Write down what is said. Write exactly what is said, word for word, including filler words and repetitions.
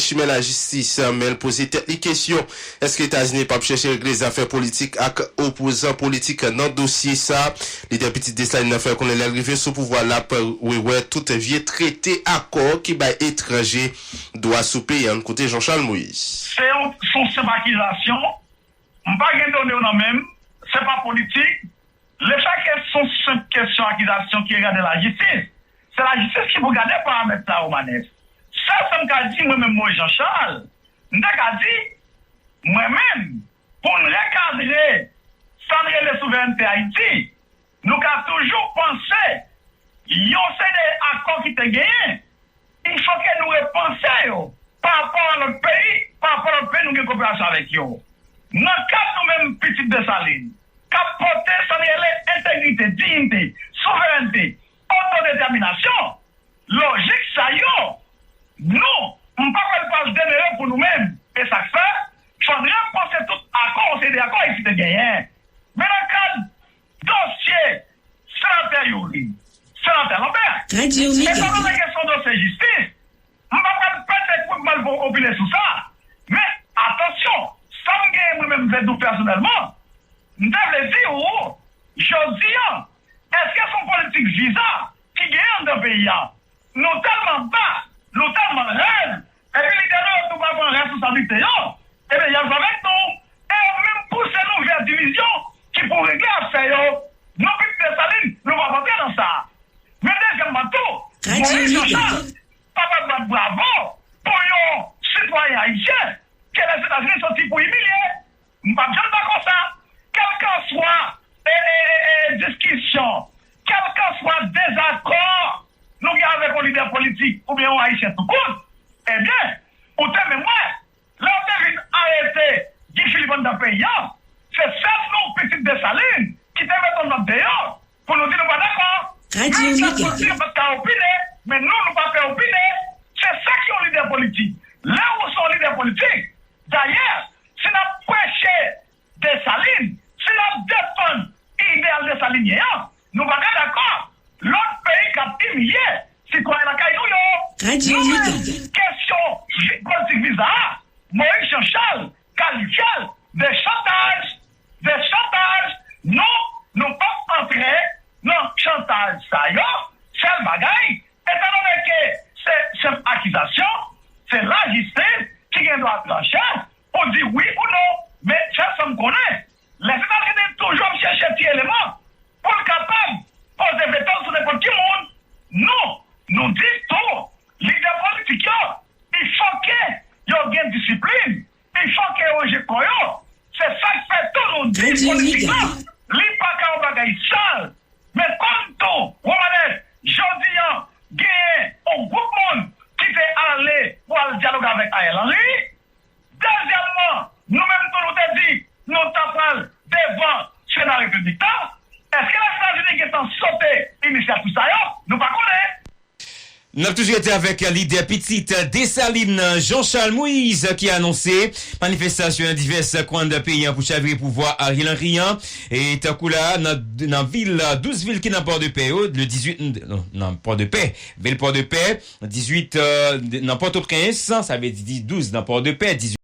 chimen lajistis, men l poze tèt li kesyon, èske Etazini p ap chèche regle zafè politik ak opozan politik nan dosye sa? Lidè Pitit Desalin nan fè konnen lè l rive sou pouvwa l ap rewè tout vye trete, akò ki bay etranje dwa sou peyi a. Ann koute Jean Charles Moïse. Se yon, se yon senp akizasyon. M pa gen done yo nan men m. Se pa politik. Lefètke se yon senp kesyon akizasyon ki regade lajistis, se lajistis ki pou gade paramèt sa yo, Manès. Sèl sa m ka di, mwen menm, Moïse Jean Charles, m te ka di, mwen menm, pou n rekadre sa n rele souverènte Ayiti, nou ka toujou panse yon seri de akò ki te genyen, il faut que nou repanse yo pa rapò a lòt peyi, pa rapò a lòt peyi nou gen koperasyon avèk yo. Nan kad nou menm Pitit Desalin, k ap pote sa n rele entegrite, diyite, souverènte, otodetèminasyon, lojik sa yo, nou, m pa kwè l pral demere pou nou menm. E sa k fè, fò n repanse tout akò, yon seri de akò Ayiti te genyen. Men nan kad dosye senatè Youri, senatè Lambert, e pa nan kesyon dosye jistis, m pa pral pete kou m al opine sou sa. Men, atansyon, sa m genyen mwen menm Vedou pèsonèlman, m te vle di ou, jodi a, èske se yon politik viza ki genyen anndan peyi a? Nou tèlman ba, nou tèlman rèd, epi lidè nou yo tou pa pran responsablite yo, ebyen y ap jwe avèk nou, e yo menm pouse nou vè divizyon ki pou regle afè yo. Nou Pitit Desalin, nou p ap antre nan sa. Men dezyèmman tou, Moïse Jean Charles pa pral bat bravo pou yon sitwayen ayisyen ke Lèzetazini soti pou imilye. M p ap janm dakò sa. Kèlkanswa e, e, e, e, diskisyon, kèlkanswa dezakò nou gen avèk yon lidè politik oubyen yon Ayisyen toukout, ebyen, ou te menm wè, lè yo te vin arete Guy Philippe anndan peyi a, se sèl nou, Pitit Desalin, ki te mete yon nòt deyò pou nou di nou pa dakò. Menm lè politik pa t ka opine, men nou, nou pa pè opine. Se sa ki yon lidè politik. Lè ou se yon lidè politik, dayè, si n ap preche Desalin, si n ap defann ideyal desalinyen an, nou pa ka dakò lòt peyi k ap imilye sitwayen lakay nou yo. Nou menm, kesyon vi-, politik viza a, Moïse Jean Charles kalifye l de chantaj, de chantaj. Non, nou p ap antre nan chantaj sa yo. Sèl bagay, etandone ke se senp akizasyon, se lajistis ki gen dwa tranche pou di wi ou non. Men sèl sa m konnen, Lèzetazini toujou ap chèche ti eleman pou l kapab poze veto l sou nenpòt ki moun. Non, nou di tou, lidè politik yo, il faut que yo gen disiplin, il faut que yo ranje kò yo. Se sa k fè tou nou di politik la, li pa ka yon bagay sal. Men kòm tou, Romanès, jodi a, genyen yon gwoup moun ki te ale pou al dyaloge avèk Ariel Henry. Dezyèmman, nou menm tou nou te di nou ta pral devan Sena Repiblik la. Èske Lèzetazini gentan sote inisyativ sa yo? Nou pa konnen. N ap toujou rete avèk lidè Pitit Desalin, Jean Charles Moïse, ki anonse manifestasyon nan divès kwen peyi an pou chavire pouvwa Ariel Henry an. E tankou la, nan, nan vil, douz vil ki nan Pòdepè yo, le dizuit, non, nan Pòdepè, vil Pòdepè, dizuit, euh, nan Pòtoprens, sa vle di douz nan Pòdepè, dizuit